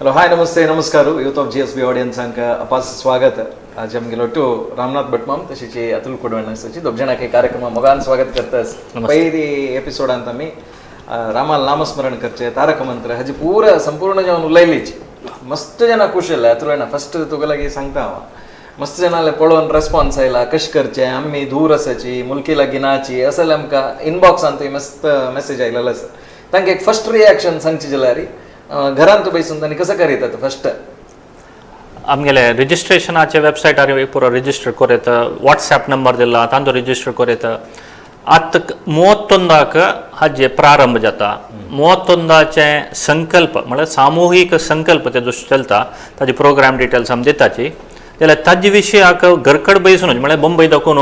Hello, हाय, नमस्ते, नमस्कार. Youth of GSB ऑडियन्सांक अपास स्वागत. आज आमगेलो टू रामनाथ भटमाम तशीच अतुल कोडवण आसाची दोग जाणांक कार्यक्रमा मोगान स्वागत करतास. पयली एपिसोडांत आमी रामाल नामस्मरण करचे, तारक मंत्र हाजी पुरा संपूर्ण जेवण उलयलीच. मस्त जाणां खुश जाले. अतुल, फस्ट तुका लागीं सांगता हांव, मस्त जाणांले पळोवन रेस्पॉन्स आयला, कशें करचें, आमी दूर आसाची, मुलकी लागीं नाची अशें आमकां इनबॉक्सान थंय मस्त मेसेज आयलेलो आसा. तांकां एक फस्ट रिएक्शन सांगची जाल्यार घरांत बैसून तांणी कसं करीतात फस्ट? आमगेले रजिस्ट्रेशनाचे वेबसायटार पुरो रिजिस्टर कोरेत, व्हॉट्सॅप नंबर दिला, तांचो रिजिस्टर कोरेत. आतां 31क हाजे प्रारंभ जाता. 31चे संकल्प म्हळ्यार सामुहीक संकल्प तेजो चलता. ताजे प्रोग्राम डिटेल्स आमी दिताची. जाल्यार ताजे विशयाक घरकड बैसून, म्हळ्यार बंबय दाखोवन,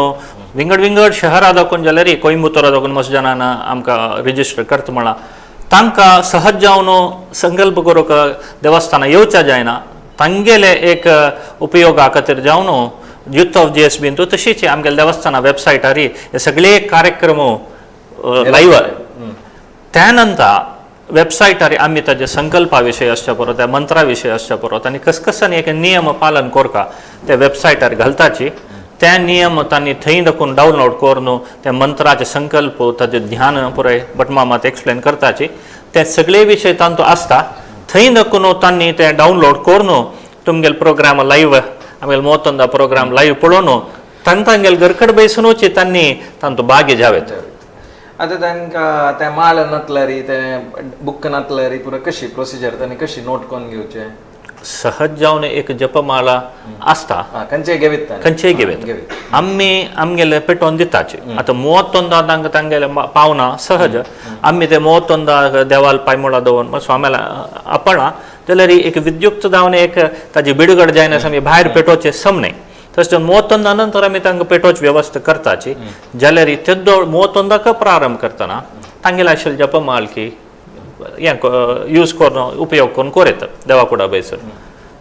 विंगड विंगड शहरां दाखोवन, जाल्यार कोइंबतोरा दाखोवन मस्त जाणां आमकां रिजिस्टर करता म्हळां. तांकां सहज जावन संकल्प करूंक देवस्थानां येवच्या जायना, तांगेले एक उपयोगा खातीर जावन युथ ऑफ जीएसबीन तशीच आमगेले देवस्थाना वेबसायटार हे सगळे कार्यक्रम लायव्ह. त्या नंतर वेबसायटार आमी ताजे संकल्पा विशय आसच्या पुरो, त्या मंत्रा विशय आसच्या पुरो आनी कसकसांनी एक नियम पालन करका त्या वेबसायटार घालताची. त्या नियम तांणी थंय दाखोवन डावनलोड करून त्या मंत्राचे संकल्प, ताजे ध्यान पुराय भटमामात एक्सप्लेन करताची. ते सगळे विशय तांचो आसता. थंय दाखोवन तांणी ते डावनलोड करून तुमगेले प्रोग्राम लायव्ह, आमगेले 31 प्रोग्राम लायव्ह पळोवन तांगेले घरकड बैसुनूच तांणी तांचो भाग्य जावेत. आतां तांकां तें माळ नातल्यार, तें बुक नातल्यार पुरो कशी प्रोसिजर, तांणी कशी नोट करून घेवचें? सहज जावन एक जपमाला आसता. आं, खंयचेय घेवीत तांणी. खंयचेय घेवेत. घेवीत. आमी आमगेले पेटोवन दिताची. आतां 31 तांकां तांगेले पावना सहज, आमी ते 31 देवाल पायमुळा दवरून स्वाम्याला आपणा जाल्यार एक विद्युक्त जावन एक ताजी बिडगड जायना आमी भायर पेटोवचें सम न्हय. तशें 31 नंतर आमी तांकां पेटोवची वेवस्था करताची. जाल्यार तेदो 31क प्रारंभ करतना तांगेले आशिल्ले जपमाल की हें यूज करून, उपयोग करून कोरेत देवा कुडा बैसून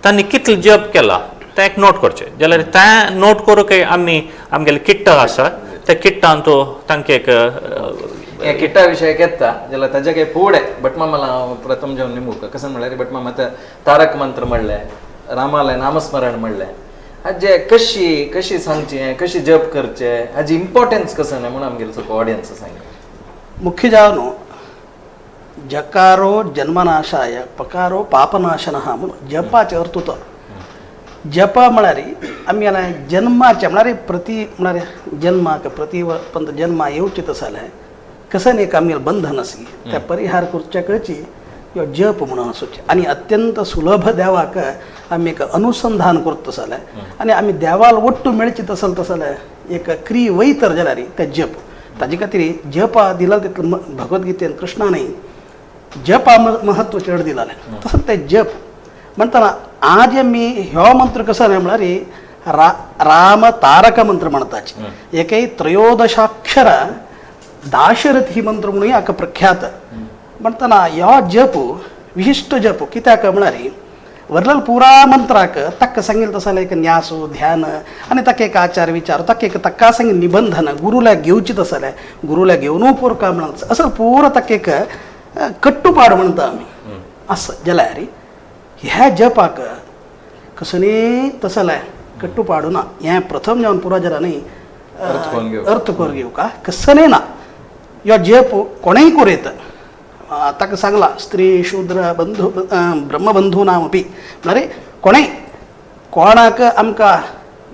तांणी कितले जप केला तें एक नोट करचें. जाल्यार तें नोट करूंक आमी आमगेले किट्ट आसा, त्या किट्टान तो तांकां एक हे किट्टा विशय येता जाल्यार ताज्या काही फुडें भटमामाला हांव प्रथम जेवन निमूक कसं म्हणल्यार, भटमामा, आतां तारक मंत्र म्हणलें, रामालें नामस्मरण म्हणलें, हाजे कशी कशी सांगचें, कशी जप करचें, हाजी इम्पॉर्टन्स कसं न्हय म्हणून आमगेले सगळो ऑडियन्स सांग. मुख्य जावन जकारो जन्मनाशाय पकारो पापनाशनः म्हणून जपाचे अर्थ तो. जप म्हळ्यार आमी जन्माचे म्हळ्यार प्रति म्हळ्यार जन्माक प्रति पंत जन्मा येवचे तसं जाल्यार कसं एक आमगेलें बंधन आसी त्या परिहार करच्या कळची यो जप म्हणून आसूचे. आनी अत्यंत सुलभ देवाक आमी एक अनुसंधान करता जाल्यार आनी आमी देवाल ಒಟ್ಟು मेळची तसल तसं एक क्री वयतर जाल्यार ते जप. ताजे खातीर जपा दिला तितलो भगवद्गीतेन कृष्णानय जपा महत्व चड दिलालें. तसं ते जप म्हणटाना आज आमी ह्यो मंत्र कसो न्हय म्हळ्यार राम तारक मंत्र म्हणताची. एकय त्रयोदशाक्षर दाशरथी मंत्र म्हणून हाका प्रख्यात. म्हणटना ह्यो जप विशिश्ट जप कित्याक म्हळ्यार वरलल पुरा मंत्राक ताका सांगितलं तसं एक न्यास, ध्यान आनी ताका एक आचार विचार, ताका एक ताका सांग निबंधन, गुरुला घेवची तसं गुरुला घेवन पोरका म्हणून असं पुरा ताका एक कट्टुपाड म्हणटा आमी असं. जाल्यार ह्या जपाक कसनी तसलें कट्टुपाडू ना. हें प्रथम जावन पुरा जरा न्ही अर्थ करून घेवप. अर्थ करून घेवका कसने ना. ह्यो जप कोणेय करूं येता. ताका सांगला स्त्री, शूद्र, बंधू, ब्रह्मबंधूनामपी, म्हळ्यार कोणेय कोणाक आमकां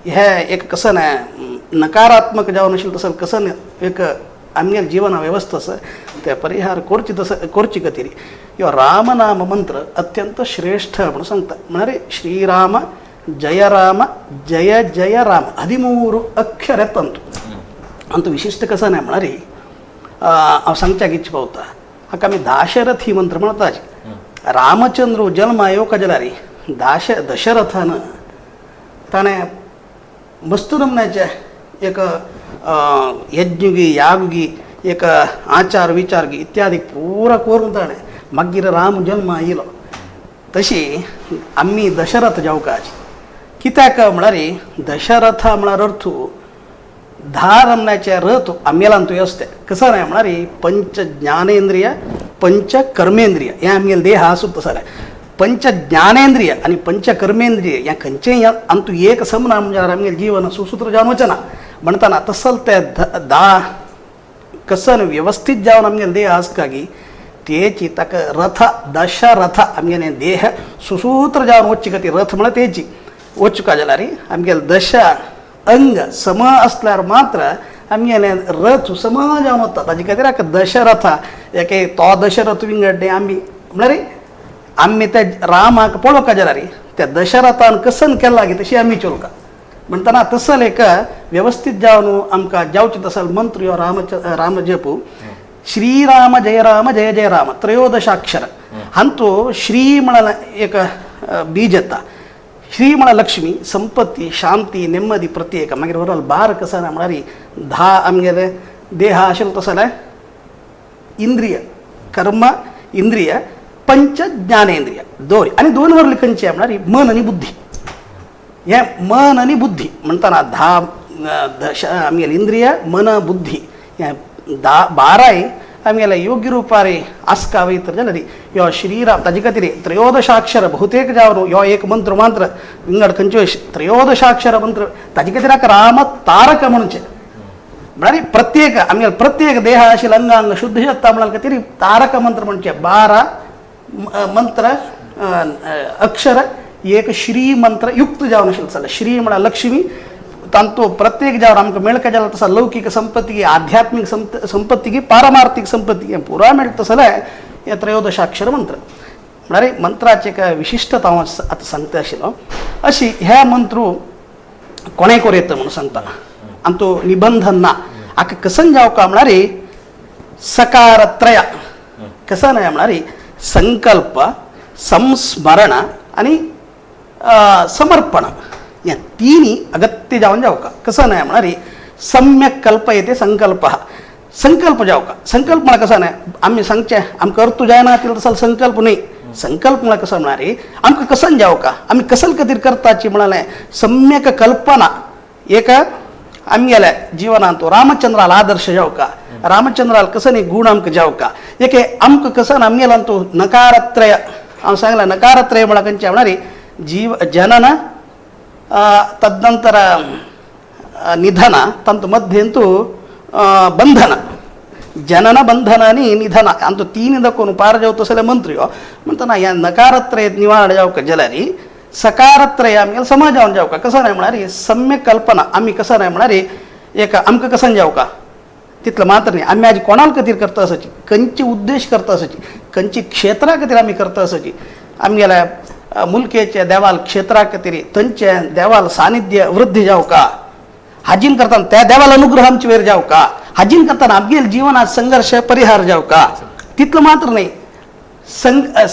हे एक कसं न्हय नकारात्मक जावन आशिल्लें तसं कसं एक आमगेलें जिवना वेवस्था आसा ते परिहार करची तसं करची खातीर ह्यो रामनाम मंत्र अत्यंत श्रेष्ठ म्हणून सांगता. म्हळ्यार श्रीराम जय राम जय जय राम 13 अक्षर येता अंत. विशिश्ट कसं न्हय म्हळ्यार हांव सांगच्याक इच्छा पावता, हाका आमी दाशरथी मंत्र म्हणटाची. रामचंद्र जल्मा येवका जाल्यार दशरथान ताणें मस्त नमुन्याचे एक यज्ञगी, यागगी, एक आचार विचार गी इत्यादी पुरा करून ताणें मागीर राम जल्मा येयलो. तशी आमी दशरथ जावकाची. कित्याक म्हळ्यार दशरथ म्हळ्यार अर्थ धा रमण्याचे रथ आमगेल्यान थंय आसते. कसं न्हय म्हळ्यार पंच ज्ञानेंद्रिय, पंच कर्मेंद्रिय हे आमगेले देह आसूं तसं. पंच ज्ञानेंद्रिय आनी पंच कर्मेंद्रिय ह्या खंयचेय अंतू एक समना म्हणजे आमगेलें जीवन सुसूत्र जावन वचना. म्हणटाना तसल ते धा कसन व्यवस्थित जावन आमगेलें देह आसकागी तेची ताका रथ दशरथ आमगेलें देह सुसूत्र जावन वचचे खातीर रथ म्हळ्यार तेची वचका जाल्यार आमगेलें दश अंग सम आसल्यार मात्र आमगेलें रथ सम जावन वता. ताजे खातीर हाका दशरथ एके तो दशरथ विंगड आमी म्हळ्यार आमी त्या रामाक पळोवका जाल्यार त्या दशरथान कसन केला की तशी आमी चोलका. म्हणटना तसल एक व्यवस्थित जावन आमकां जावचें तसल मंत्र ह्यो राम जपू श्रीराम जय राम जय जय राम त्रयोदशाक्षर हांतू श्री म्हळ्यार एक बीज येता. श्री म्हळ्यार लक्ष्मी संपत्ती शांती नेम्मदी प्रत्येक. मागीर बरोबर बार कसा ना म्हळ्यार धा आमगेले देह आशिल्लो तसो जाल्यार इंद्रिय कर्म इंद्रिय पंच ज्ञानेंद्रिय दोन आनी दोन वरली खंयचे म्हळ्यार मन आनी बुद्धी. हे मन आनी बुद्धी म्हणटाना धा दश आमगेले इंद्रिय मन बुद्धी हे धा बाराय आमगेले योग्य रुपारे आसका वयता जाल्यार ह्यो श्रीराम ताजे खातीर त्रयोदशाक्षर बहुतेक जावन ह्यो एक मंत्र मात्र विंगड खंयच्यो त्रयोदशाक्षर मंत्र ताजे खातीर हाका राम तारक म्हणचें. म्हळ्यार प्रत्येक आमगेले प्रत्येक देह आशिल्लें अंगांग शुद्ध जाता म्हणल्या खातीर तारक मंत्र म्हणचें. 12 मंत्र अक्षर एक श्री मंत्र युक्त जावन आशिल्लें चल्लां. श्री म्हळ्यार लक्ष्मी तांतू प्रत्येक जावन आमकां मेळका जाल्यार तसा लौकीक संपत्ती आध्यात्मीक संपत्ती पारमार्थिक संपत्ती हें पुरा मेळटा जाल्यार हें त्रयोदशाक्षर मंत्र म्हळ्यार मंत्राचें एक विशिश्टता हांव आतां सांगता आशिल्लो. अशी ह्या मंत्र कोणें कोर येता म्हणून सांगता आनी तो निबंधन ना. हाका कसन जावका म्हळ्यार सकारत्रय कसन म्हळ्यार संकल्प संस्मरण आनी समर्पण ह्या तिनी अगत्य जावन जावका. कसं न्हय म्हळ्यार सम्यक कल्पयते संकल्प संकल्प जावका. संकल्प म्हळ्यार कसं न्हय आमी सांगचें आमकां अर्थ जायना तितलो तसो संकल्प न्हय. संकल्प म्हळ्यार कसो म्हळ्यार आमकां कसन जावका आमी कसल खातीर करताची म्हळ्यार सम्यक कल्पना एक आमगेल्या जिवनांत रामचंद्राल आदर्श जावका. रामचंद्राल कसन एक गूण आमकां जावका. एक आमकां कसन आमगेल्यान तो नकारत्रय हांव सांगलां नकारत्रय म्हळ्यार खंयचें म्हळ्यार जीव जनन तदनंतर निधन ತಂತು ಮಧ್ಯಂತೂ ಬಂಧನ ಜನನ ಬಂಧನಾನಿ ನಿಧನ ಅಂತೂ तीन पार जावं तसले मंत्र्यो म्हणटना ह्या नकारत्रय निवारण जावका जाल्यार सकारत्रय आमगेले समाज जावन जावका. कसं न्हय म्हळ्यार सम्यक कल्पना आमी कसं न्हय म्हळ्यार एक आमकां कसन जावका तितलें मात्र न्ही. आमी आज कोणाल खातीर करता आसाची खंयचे उद्देश करता आसाची खंयची क्षेत्रा खातीर आमी करता आसाची आमगेल्या मुलकेचे देवाल क्षेत्रा खातीर थंयचे देवाल सानिध्य वृद्धी जावका हाजीन करताना त्या देवाल अनुग्रह आमचे वयर जावका हाजीन करताना आमगेले जिवनात संघर्ष परिहार जावका. तितलो मात्र न्ही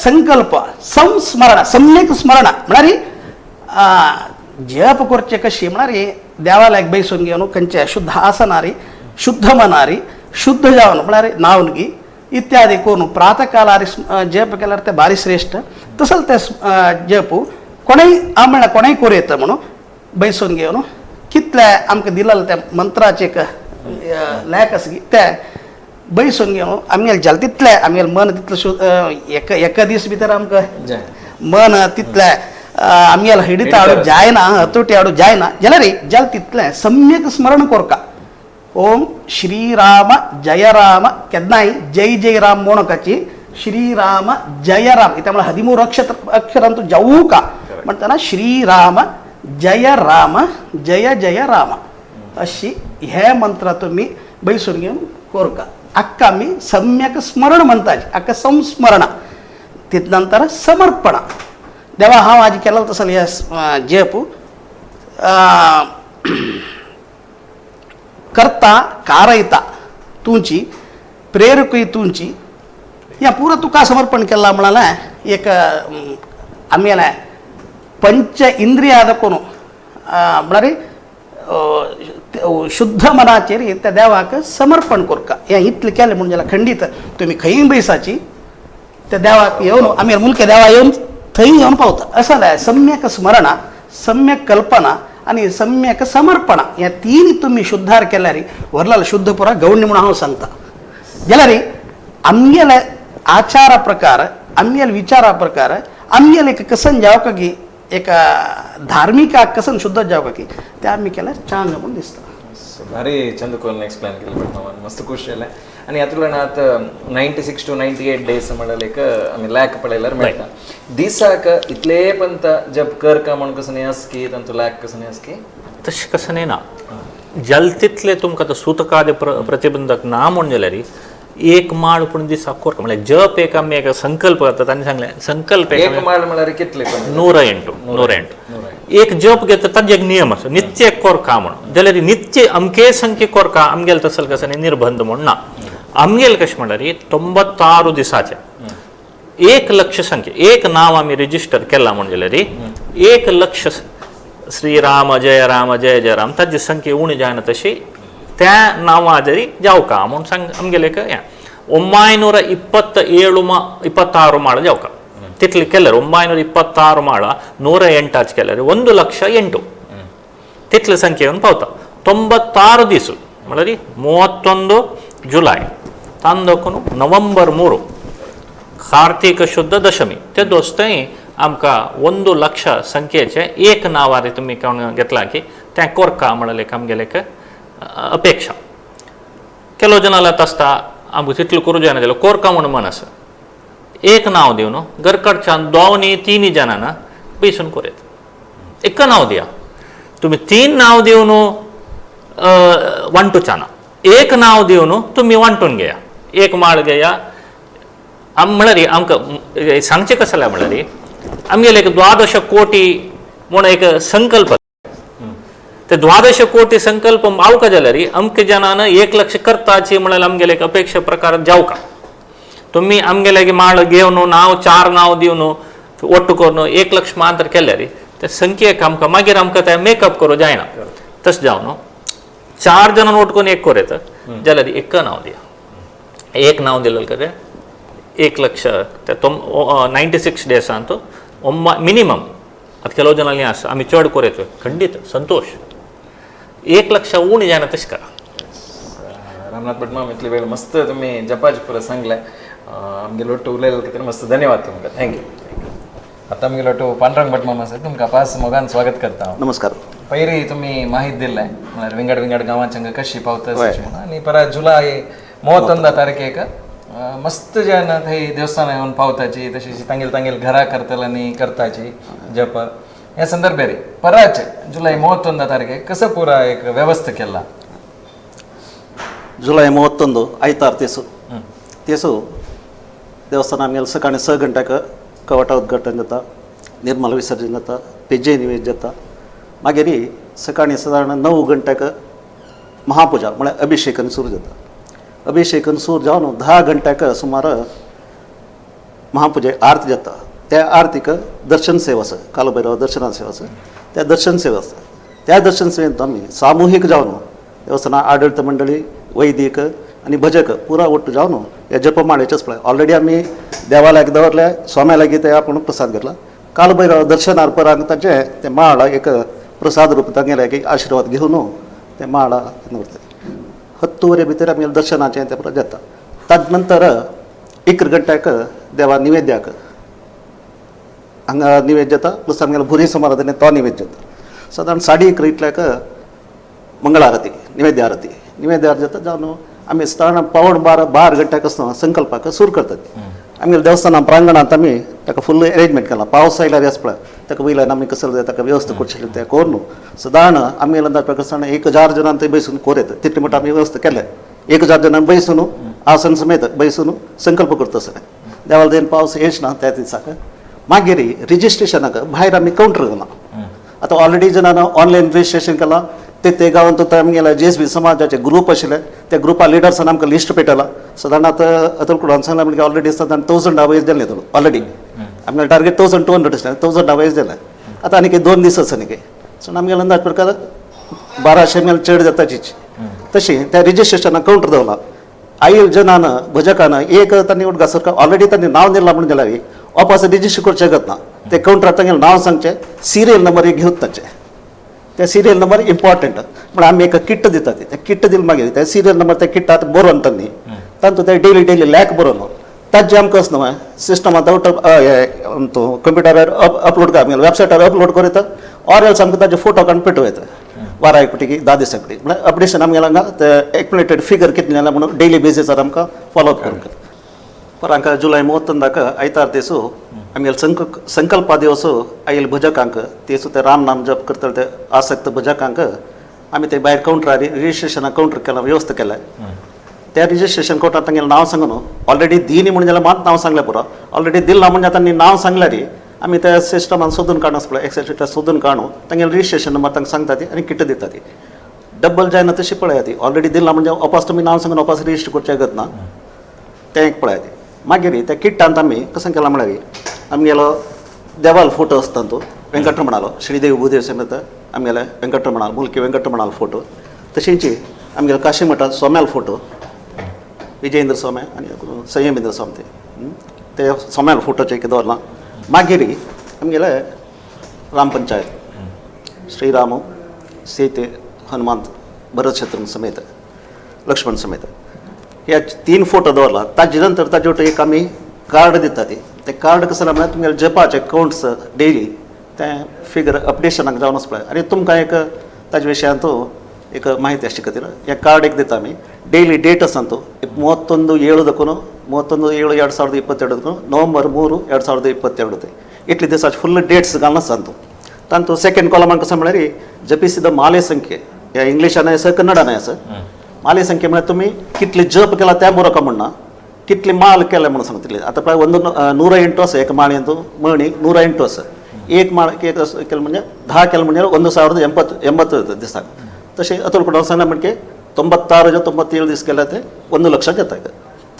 संकल्प संस्मरण सम्यक स्मरण म्हळ्यार जप करचे कशी म्हळ्यार देवालयाक बैसून घेवन खंयचे शुद्ध आसनारी शुद्ध मनारी शुद्ध जावन म्हळ्यार नावनगी इत्यादी करून प्रातःकालारी जप केल्यार ते भारी श्रेष्ठ. तसोच ते जप कोणेय हांव म्हळ्यार कोणेय करूं येता म्हणून बैसून घेवन कितले आमकां दिलेलें त्या मंत्राचें एक लेख आसा ते बैसून घेवन आमगेलें जालें तितलें आमगेलें मन तितलें एका एका दीस भितर आमकां मन तितलें आमगेलें हिडिता हाडूंक जायना हतोटी हाडूंक जायना जाल्यार जालें तितलें सम्यक स्मरण कोरका. ओम श्रीराम जय राम केन्नाय जय जय राम म्हणोकाची श्रीराम जय राम इत्या म्हळ्यार 13 अक्षरांतू जावूका म्हणटना श्रीराम जय राम जय जय राम अशी हे मंत्र तुमी बैसून घेवन कोरका. हाका आमी सम्यक स्मरण म्हणटाची हाका संस्मरण तित नंतर समर्पण. देवा हांव आज केलो तसो हे जप करता कारयता तुमची प्रेरकूय तुमची ह्या पुरा तुका समर्पण केलां म्हळ्यार एक आमगेलें पंच इंद्रिया दाखोवन म्हळ्यार शुद्ध मनाचेर त्या देवाक समर्पण करका. हें इतलें केलें म्हणून जाल्यार खंडीत तुमी खंय बैसाची त्या देवाक येवन आमी मुलके देवा येवन थंय येवन पावता. अशें जाल्यार सम्यक स्मरणा सम्यक कल्पना आनी सम्यक समर्पण ह्या तीन तुमी शुद्धार केल्यार व्हरलाल शुद्ध पुरा गौण्य म्हणून हांव सांगता. जाल्यार आमगेले आचारा प्रकार आमगेले विचारा प्रकार आमगेलें एक कसन जावका की एका धार्मिकाक कसन शुद्ध जावका की तें आमी केल्यार चांग म्हूण दिसता. भारी चंद कोरून एक्सप्लेन केलें भट मामान, मस्त खुश जालें. आनी हातूंतल्यान आतां 96 to 98 days म्हणल्यार एक आमी लॅक पळयल्यार मेळटा. दिसाक इतले पंत जप कर का म्हण कसं न्ही आसकी तांचो लॅक कसं न्ही आसकी तशें कसं न्ही ना, जाल तितले तुमकां आतां सुतकादे प्रतिबंधक ना म्हूण जाल्यार एक माळ पूण दिसाक कोरका म्हळ्यार जप एक आमी एक संकल्प करतात. तांणी सांगलें संकल्प एक माळ म्हळ्यार कितले? 108 108 एक जप घेता ताजे एक नियम आसा, नित्य कोरका म्हण जाल्यार नित्य अमके संख्ये कोरका आमगेले तसल कसं न्ही निर्बंध म्हण ना. आमगेले कशें म्हणल्यार 96 दिसाचे 1 लक्ष संख्ये एक नांव आमी रजिस्टर केलां म्हण जाल्यार 1 लक्ष श्रीराम जय राम जय जय राम ताजी संख्या उणी जायना तशी त्या नांवा जरी जावका म्हूण सांग आमगेले एक हें 927 26 माळ जावका तितले केल्यार 926 माळ 108 केल्यार 1,08,000 तितले संख्येन पावता. 96 दीस म्हळ्यार 31 जुलय तांदकून नोव्हेंबर 3 कार्तीक शुद्ध दशमी ते दोस्तय आमकां 1 लक्ष संख्येचे एक नांवार तुमी कोण घेतला की तें कोरका म्हणल्यार आमगेले एक अपेक्षा. ಕೆಲವು ಜನ आसता आमकां तितलो करूं जायना जाल्यार कोरका म्हूण मन आसा एक नांव दिवन घरकडच्यान दोनी तिनी जाणां बेसून कोरेत एक नांव दिया. तुमी 3 नांव दिवन वांटूचा ना, एक नांव दिवन तुमी वांटून घेया, एक माळ घेया. आम म्हळ्यार आमकां सांगचें कशें जाल्यार म्हळ्यार आमगेले एक 12 कोटी म्हूण एक संकल्प, ते 12 कोटी संकल्प मावका जाल्यार अमके जनान 1 लक्ष करताची म्हळ्यार आमगेले एक अपेक्षा प्रकार जावका. तुमी आमगेले माळ घेवन नांव 4 नांव दिवन ಒಟ್ಟು करून 1 लक्ष मांतर केल्यार ते संख्येक आमकां मागीर आमकां ते मेकअप करूं जायना. तशें जावन 4 जाणां वोट करून एक कोर येता जाल्यार एक नांव दिया, एक नांव दिलें कडेन 1 लक्ष ते 96 डेसांत मिनिमम. आतां ಕೆಲವು ಜನ आसा आमी चड कोर येतोय खंडीत संतोश 1 लक्ष उणें जायना तशें करा. रामनाथ भटमाम इतली वेळ मस्त तुमी जपाज पुरो सांगलें, आमगेलो ಒಟ್ಟು उलयले खातीर मस्त धन्यवाद तुमकां, thank you. आतां आमगेलो ಒಟ್ಟು पांडुरंग भटमाम आसा, तुमकां पास मोगान स्वागत करता हांव. नमस्कार. पयलीं तुमी माहिती दिल्लें म्हळ्यार विंगड विंगड गांवांच्या कशी पावता म्हणून, आनी परत जुलय 31 तारखेक मस्त जन थंय देवस्थान येवन पावताची, तशीच तांगेल तांगेल घरा करतले आनी करताची जप. ह्या संदर्भार परत जुलय 31 तारखेक कसं पुरा एक व्यवस्था केला? जुलय 31 आयतार तेसू तेसू देवस्थान आमगेले सकाळी 6 गंट्याक कवाटा उद्घाटन जाता, निर्मल विसर्जन जाता, पेजे निवेद जाता. मागीर सकाळी सादारण 9 गंट्याक महापुजा म्हळ्यार अभिषेकन सुरू जाता. अभिषेकन सुरू जावन 10 गंट्याक सुमार महापुजे आरती जाता. त्या आरतीक दर्शन सेवा आसा, कालभैरव दर्शना सेवा आसा, त्या दर्शन सेवा आसता. त्या दर्शन सेवेंत आमी सामुहीक जावन देवस्थाना आडळत मंडळी, वैदिक आनी भजक पुरा ಒಟ್ಟು जावन ह्या जपमाळेचेच पळय ऑलरेडी आमी देवा लागीं दवरले, स्वाम्या लागीं ते आपूण प्रसाद घेतला. कालभैरव दर्शनार परांक तांचे ते माळ एक प्रसाद रूप तांगेले लागीं आशिर्वाद घेवन ते माळ दवरतात. 10:15 भितर आमी दर्शनाचें तें परत जाता. ताजे नंतर 1 गंट्याक देवा निवेद्याक हांगा निवेद्य जाता, प्लस आमगेलो भुरी सुमार तो निवेद्य जाता. सादारण 11:30 इतल्याक मंगळ आरती, निवेद्य आरती, निवेद्य आरती जाता. जावन आमी सादारण 11:45 12 गंट्याक आसतना संकल्पाक सुरू करतात. आमगेले देवस्थाना प्रांगणांत आमी ताका फुल एरेंजमेंट केलां. पावस आयल्यार आस पळय ताका वयल्यान आमी कसले ताका व्यवस्था करची तें करून सादारण आमगेले अंदाज प्रकार सादारण 1000 जाणां थंय बसून कोर येता तितले म्हणटा आमी व्यवस्था केल्या. 1000 जाणां बसून आसन समेत बसून संकल्प करता सगळें. देवाला देन पावस येच ना त्या दिसाक. मागीर रजिस्ट्रेशनाक भायर आमी कावंटर घाला. आतां ऑलरेडी जाणां ऑनलायन रजिस्ट्रेशन केलां. ते ते गांवांत आतां आमगेले जे एस बी समाजाचे ग्रूप आशिल्ले त्या ग्रुपा लिडर्सान आमकां लिस्ट पेटयला. सादारण आतां अतुल कुडान सांगलां म्हणजे ऑलरेडी सादारण 1000 वयर जालें थोडो ऑलरेडी. आमगेलें टार्गेट 1200 आसलें, 1000 वयर जालें. आतां आनीक 2 दीस आसा न्ही, सो आमगेले अंदाज प्रकार 1200 आमगेले चड जाताचीच. तशें त्या रजिस्ट्रेशनाक कावंटर दवरला. आयल जनान भजकान एक तांणी उडगा सरकार ऑलरेडी तांणी नांव दिलां म्हणून जाल्यार वापस रजिस्टर करचें शकत ना. ते कावंटरार तांगेलें नांव सांगचें, सिरियल नंबर एक घेवन तांचें, ते सिरियल नंबर इम्पॉर्टंट म्हळ्यार आमी एक किट्ट दितात, ते किट्ट दिलें मागीर ते सिरियल नंबर त्या किट्टात बरोवन तांणी तांतूत ते डेली डेली लॅक बरोवन ताजे आमकां आसना न्हय सिस्टमांत आवट कंप्युटरार अपलोड आमगेले वेबसायटार अपलोड करूं येता ऑर एल्स आमकां ताजे फोटो काडून पेटोवं येता वारा एक पटी 10 दिसां पटी म्हळ्यार अपडेशन आमगेलें हांगा ते एक्युमुलेटेड फिगर कितलें जालें म्हणून डेली बेजीसार आमकां फॉलो अप करूंक पर जुलै 31 ಐತಾರು ದಿವಸ ಆಮೇಲೆ ಸಂಕಲ್ಪ ದಿವಸ आयल भजकांक ते सुद्दां राम नाम जप करतले ते आसक्त भजकांक आमी ते भायर कावंटरार रजिस्ट्रेशना कावंटर केला व्यवस्था केल्या. त्या रजिस्ट्रेशन कावंटरार तांगेलें नांव सांगून ऑलरेडी दिनी म्हणून जाल्यार मात नांव सांगलें पुरो ऑलरेडी दिलां म्हणजे तांणी नांव सांगल्यार आमी त्या सिस्टमान सोदून काडून आसपळय एक्सेल शिटार सोदून काडून तांगेलें रजिस्ट्रेशन नंबर तांकां सांगता ती आनी किट दिता ती डबल जायना तशी पळया ती ऑलरेडी दिलां म्हणजे ओपास तुमी नांव सांगून ओपास रजिस्टर करचें गत ना तें एक पळया ती. मागीर त्या किट्टांत आमी कशें केलां म्हळ्यार आमगेलो देवालो फोटो आसता तो वेंकटरमणालो श्रीदेवी भूदेव समेत आमगेले वेंकटरमणालो मुल्की वेंकटरमणालो फोटो तशेंच आमगेलो काशी मठांत सोम्यालो फोटो विजयेंद्र स्वामी आनी संयमेंद्र स्वामी ते ते सोम्यालो फोटोचे एक दवरलां. मागीर आमगेले राम पंचायत श्रीराम सीते हनुमंत भरत शत्रुघ्न समेत लक्ष्मण समेत ह्या 3 फोटो दवरला. ताजे नंतर ताजे वटेन एक आमी कार्ड दिता ती ते कार्ड कसं म्हळ्यार तुमगेले जपाचे कावंट्स डेली तें फिगर अपडेशनाक जावन आसपळय आनी तुमकां एक ताजे विशयांत एक माहिती आसचे खातीर हें कार्ड एक दिता आमी. डेली डेट आसा तो 31/7 31/7/2022 नोव्हेंबर 3 2022 इतले दिसाचे फुल्ल डेट्स घालून आसा तो. तांतूत सेकंड कॉलमान कसं म्हळ्यार जपिसिद्ध माले संख्ये ह्या इंग्लिशानय आसा कन्नडानय आसा. माले संख्ये म्हळ्यार तुमी कितले जप केला त्या बरोबर म्हणना कितले माल केले म्हणून सांगतले. आतां पळय ಒಂದು 108 आसा एका माळयेंत मणी 108 आसा एक माळ एक केलें म्हणजे 10 केलें म्हणजे 1080 दिसाक. तशें अतुल कुडाळ सांगलें म्हणजे 96 97 दीस केले ते 1 लक्ष जाता.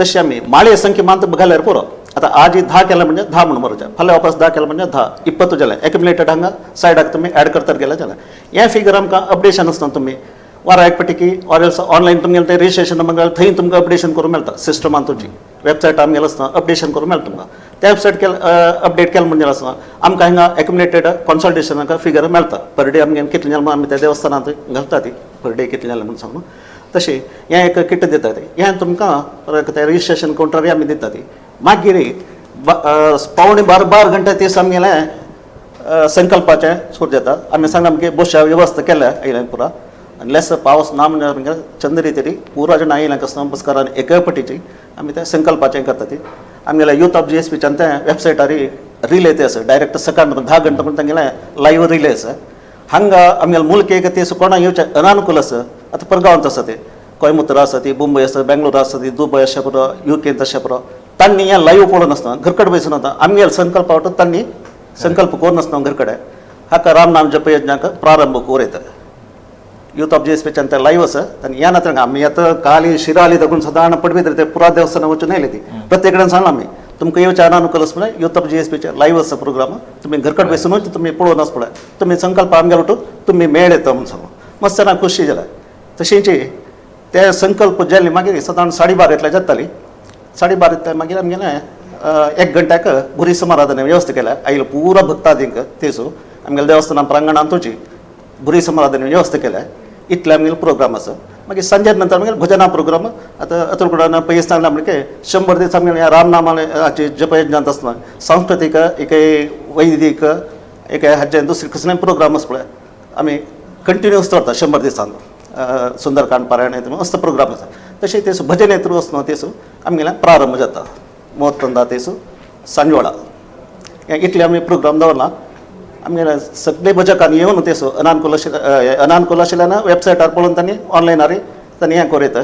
तशें आमी माळे संख्ये मात घाल्यार पुरो. आतां आज 10 केलें म्हणजे 10 म्हणून बरोवचें फाल्यां वापस 10 केलें म्हणजे 10 20 जालें एक्युमुलेटेड हांगा सायडाक तुमी एड करतात गेल्यार जालें. हें फिगर आमकां अपडेशन आसता तुमी वारा एक पटी ऑर एल्स ऑनलायन तुमगेलें तें रजिस्ट्रेशन नंबर थंय तुमकां अपडेशन करूंक मेळटा सिस्टमान तुमची वेबसायट आमगेलें आसता अपडेशन करूंक मेळटा तुमकां त्या वेबसायट केलें अपडेट केलें म्हणजे आसता आमकां हिंगा एक्युमुलेटेड कॉन्सल्टेशनाक फिगर मेळटा पर डे आमगेलें कितलें जालें आमी त्या देवस्थानांत घालता ती पर डे कितलें जालें म्हणून सांगून. तशें हें एक किट दिता ती हें तुमकां ते रजिस्ट्रेशन कावंटरार आमी दिता ती. मागीर 11:45 12 घंटे तीस आमगेलें संकल्पाचें सुरू जाता. आमी सांगला आमगे बश्या व्यवस्था केल्या आयल्या पुरा लेस पावस ना म्हणजे चंद्री तरी पुरा जाण आयल्या कसं नमस्कारान एकाय पटीची आमी त्या संकल्पाचें करता ती. आमगेल्या युथ ऑफ जी एस पीच्यान ते वेबसायटार रिले ते आसा डायरेक्ट सकाळ 10 घंटे म्हण तांगेलें लायव्ह रिले आसा. हांगा आमगेले मुल्क एक ते कोणा येवचें अनानुकूल आसा आतां परगांवांत आसा ते कोयमुत्तूर आसा ती मुंबय आसा बेंगलोर आसा ती दुबय आसा पुरो युकेंत आसा पुरो तांणी हें लायव्ह पळोवन आसना घरकड बसून आसता आमगेले संकल्प आवडटा तांणी संकल्प करून आसना घरकडे हाका राम नाम जप यज्ञाक प्रारंभ करूं येता. यूथ ऑफ जी एस पीच्यान ते लायव्ह आसा आनी ह्या नात्यान आमी आतां काली शिराली दाखून सदां पडबी ते पुरा देवस्थानां वचून येयले ती प्रत्येक कडेन सांगलां आमी तुमकां येवचें अनानुकूल आसा म्हळ्यार यूथ ऑफ जी एस पीचें लायव्ह आसा प्रोग्राम तुमी घरकड बसूनच तुमी पळोवन आसा पळय तुमी संकल्प आमगेलो वटून तुमी मेळ येता म्हणून सांगू मस्त जाणां खोशी जाल्या. तशेंच ते संकल्प जाले मागीर सदां 12:30 इतले जाताली 12:30 इतले मागीर आमगेलें 1 घंट्याक बुरी समाराधने व्यवस्था केल्या आयलो पुरा भक्तादींक तेसो आमगेल्या देवस्थाना प्रांगणांत बुरी समाराधने व्यवस्था केल्या इतले आमगेले प्रोग्राम आसा. मागीर सांजे नंतर मागीर भजना प्रोग्राम आतां अतुल कुडान पयस सांगला म्हणजे 100 दीस आमगेले ह्या रामनामाचे जपयज्ञांत आसना सांस्कृतीक एक वैदिक एक हाजे दुसरे कसले प्रोग्राम आसा पळय आमी कंटिन्युअस दवरता 100 दिसांत सुंदरकांड पारायण मस्त प्रोग्राम आसा. तशें तेसो भजन येत्र वचना तेसो आमगेले प्रारंभ जाता 31 तेसो सांजवेळा इतले आमी प्रोग्राम दवरला. आमगेले सगळे भजकांनी येवन तेसो अनानुकूल अनानुकूल आशिल्ल्यान वेबसायटार पळोवन तांणी ऑनलायनार तांणी हें करूं येता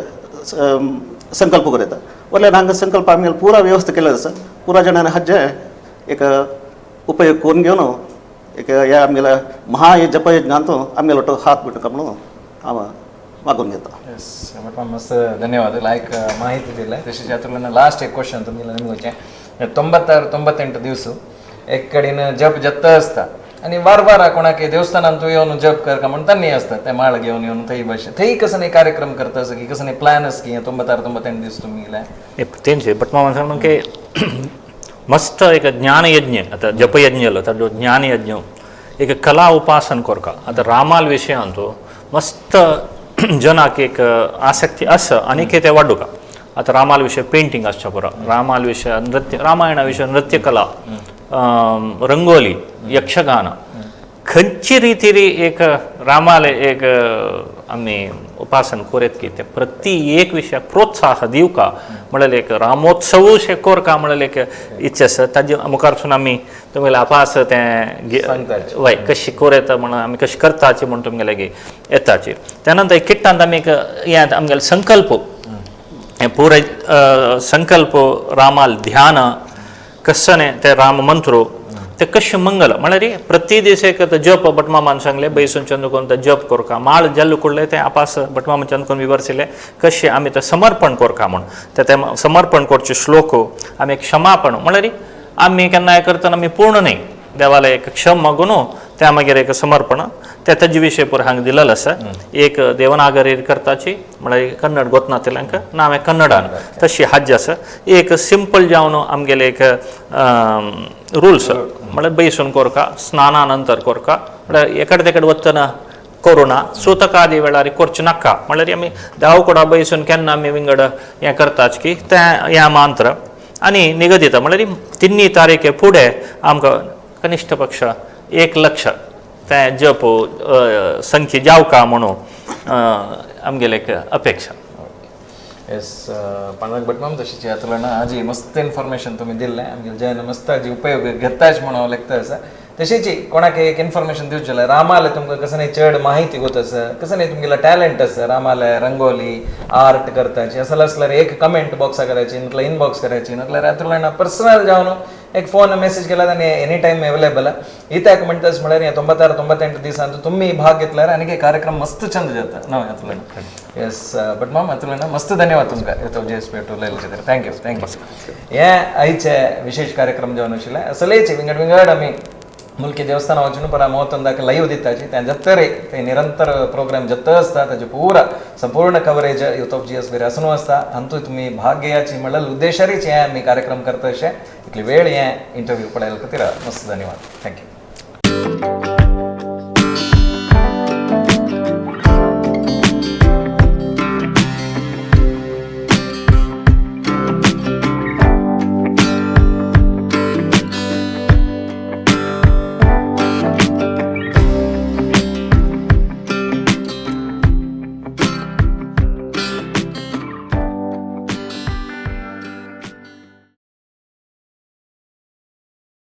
संकल्प करूं येता. वयल्यान हांगा संकल्प आमगेले पुरा व्यवस्था केल्ली आसा पुरा जाणांनी हाजे एक उपयोग करून घेवन एक ह्या आमगेल्या महा जपयज्ञांत आमगेलो तो हात बिटका म्हणून हांव मागून घेता. एस मस्त धन्यवाद लायक माहिती दिले. तशेंच हातूंतल्यान लास्ट एक क्वेश्चन तुमगेलें निमगोचें 96 98 दिवस एक कडेन जप जत्ता आसता आनी वार वार कोणाक देवस्थानांत येवन जप करका म्हण तांणी आसता ते माळ घेवन येवन थंय बशे थंय कसो न्ही कार्यक्रम करता असो की कसो न्ही प्लॅन आसा की 96 98 दीस तुमी गेले तेंचे बट म्हाका सांग की मस्त एक ज्ञानयज्ञ आतां जपयज्ञ जालो ताजो ज्ञानयज्ञ एक कला उपासन करका आतां रामाल विशयांत मस्त जनाक एक आसक्ती आसा आनी ते वाडुका. आतां रामाल विशय पेंटींग आसच्या पुरो, रामाल विशय नृत्य, रामायणा विशय नृत्यकला, रंगोली, यक्षगान, खंयची रितीरी एक रामाले एक आमी उपासन कोरेत की ते प्रति एक विशयाक प्रोत्साह दिवका म्हणल्यार एक रामोत्सव शे कोरका म्हणल्यार एक इच्छा आसा. ताजे मुखारसून आमी तुमगेले आपास तें वय कशी कोरेता म्हणून आमी कशी करताची म्हूण तुमगेले येताची. त्या नंतर किट्टांत आमी एक हें आमगेले संकल्प हें पुराय संकल्प रामाल ध्यान कसने ते राम मंत्र ते कशें मंगल म्हळ्यार प्रति दीस एक जप भटमामान सांगलें बैसून चंद्रकोन ते जप कोरका माळ जल्ल कुडले ते आपास भटमामान चंद्रकोन विवर्सिले कशें आमी ते समर्पण कोरका म्हूण ते ते समर्पण करचे श्लोक आमी एक क्षमापण म्हळ्यार आमी केन्नाय करतना आमी पूर्ण न्ही देवाला एक क्षम मागून त्या मागीर एक समर्पण ते तेजे विशय पुरो हांगा दिलेलो आसा. एक देवनागरी करताची म्हळ्यार कन्नड गोतनातिल्यांक ना हांवें कन्नडान तशी हाज्य आसा. एक सिंपल जावन आमगेले एक रुल्स म्हळ्यार बैसून कोरका, स्नाना नंतर कोरका, म्हळ्यार एकडे तेकडे वतना करुणा सुतकादी वेळार करचें नाका म्हळ्यार आमी देव कुडा बैसून केन्ना आमी विंगड हें करताच की तें हें मंत्र आनी निगदिता म्हळ्यार 3 तारीखे फुडें आमकां कनिश्ठ पक्ष 1 लक्ष तें जप संख्या जावका म्हणून आमगेले एक अपेक्षा. एस पांडुरंग भटमाम तशीच अतुलना आजी मस्त इन्फॉर्मेशन तुमी दिल्लें आमगे जैन मस्त आजी उपयोग घेताच म्हणून हांव लेखता आसा. तशीच कोणाक एक इन्फॉर्मेशन दिवचें जाल्यार रामाले तुमकां कसं न्ही चड माहिती गोत आसा, कसं न्ही तुमगेलो टॅलंट आसा रामाले रंगोली आर्ट करताची असं आसल्यार एक कमेंट बॉक्सा करायची, नातल्यार इनबॉक्स करायची, नातल्यार अतुलना पर्सनल जावन एक फोन मेसेज केला आनी एनी टायम अवेलेबल. इत्याक म्हणटास म्हळ्यार हे 96 98 दिसांत तुमी भाग घेतल्यार आनी कार्यक्रम मस्त चंद जाता नवे अतुलना. एस भटमाम अतुलना मस्त धन्यवाद तुमकां येतो जे एस पी उलयले. Thank you thank you. हे आयचे विशेष कार्यक्रम जावन आशिल्ले असलेच विंगड विंगड आमी मुलकी देवस्थान वचून परा 31 लाईव्ह दिताची त्या जत्तरे ते निरंतर प्रोग्राम जत्त आसता ताचे पुरा संपूर्ण coverage youth of G S B आसून आसता. हातूंत तुमी भाग घेयाची म्हणल्यार उद्देशारीच हे आमी कार्यक्रम करता अशें इतली वेळ हे इंटरव्यू पळयल्या खातीर मस्त धन्यवाद. Thank you.